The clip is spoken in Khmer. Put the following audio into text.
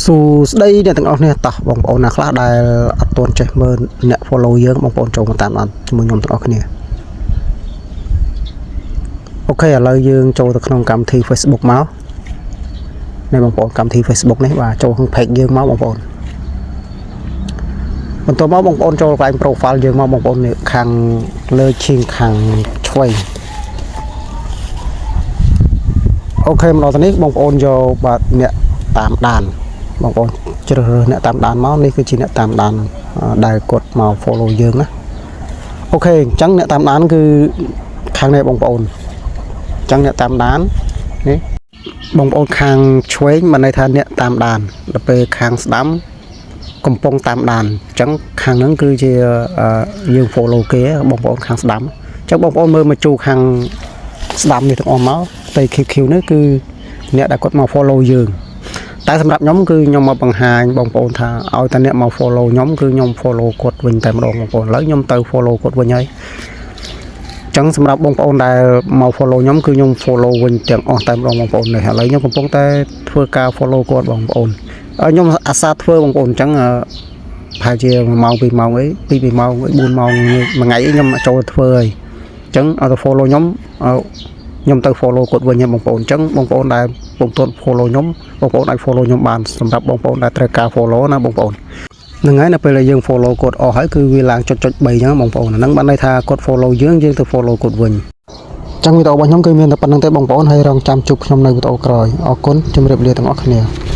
សួស្តីអ្នកទាំងអស់គ្នាតោះបងប្អូនណាខ្លះដែលអត់ទាន់ចេះមើលអ្នក follow យើងបងប្អូនចូលមកតាមដានជាមួយខ្ញុំទាំងអស់គ្នាOK ឥឡូវយើងចូលទៅក្នុងកម្មវិធី Facebook មកនេះបងប្អូនកម្មវិធី Facebook នេះបាទចូលក្នុង page យើងមកបងប្អូនបន្ទាប់មកបងប្អូនចូលកន្លែង profile យើងមកបងប្អូននេះខាងលើឈៀងខាងឆ្វេង OK មកដល់ទៅនេះបងប្អូនយកបាទអ្នកតាមដាន បងប្អូនជ្រើសរើសអ្នកតាមដានមកនេះគឺជាអ្នកតាមដានដែលគាត់មក follow យើងណាOK អញ្ចឹងអ្នកតាមដានគឺខាងនេះបងប្អូនអញ្ចឹងអ្នកតាមដាននេះបងប្អូនខាងឆ្វេងមានន័យថាអ្នកតាមដានដល់ពេលខាងស្ដាំកំពុងតាមដានអញ្ចឹងខាងហ្នឹងគឺជាយើង follow គេបងប្អូនខាងស្ដាំអញ្ចឹងបងប្អូនមើលមកជួខាងស្ដាំនេះទាំងអស់មកផ្ទៃ QQ នេះគឺអ្នកដែលគាត់មក follow យើង តែសម្រាប់ខ្ញុំគឺខ្ញុំមកបង្ហាញបងប្អូនថាឲ្យតែអ្នកមក follow ខ្ញុំគឺខ្ញុំ follow គាត់វិញតែម្ដងបងប្អូនឥឡូវខ្ញុំទៅ follow គាត់វិញហើយអញ្ចឹងសម្រាប់បងប្អូនដែលមក follow ខ្ញុំគឺខ្ញុំ follow វិញទាំងអស់តែម្ដងបងប្អូននេះឥឡូវខ្ញុំកំពុងតែធ្វើការ follow គាត់បងប្អូនហើយខ្ញុំអាសាធ្វើបងប្អូនអញ្ចឹងប្រហែលជា1ម៉ោង2ម៉ោងអី2 2ម៉ោង4ម៉ោងមួយថ្ងៃអីខ្ញុំចូលធ្វើហើយអញ្ចឹងឲ្យទៅ follow ខ្ញុំខ្ញុំទៅ follow គាត់វិញហើយបងប្អូនអញ្ចឹងបងប្អូនដែលពុំទាន់ follow ខ្ញុំបងប្អូនអាច follow ខ្ញុំបានសម្រាប់បងប្អូនដែលត្រូវការ follow ណាបងប្អូនហ្នឹងហើយនៅពេលដែលយើង follow គាត់អស់ហើយគឺវាឡើងចុចចុច3អញ្ចឹងបងប្អូនហ្នឹងបានន័យថាគាត់ follow យើងយើងទៅ follow គាត់វិញចឹងវីដេអូរបស់ខ្ញុំគឺមានតែប៉ុណ្្នឹងទេបងប្អូនហើយរងចាំជួបខ្ញុំនៅវីដេអូក្រោយអរគុណជម្រាបលាទាំងអស់គ្នា។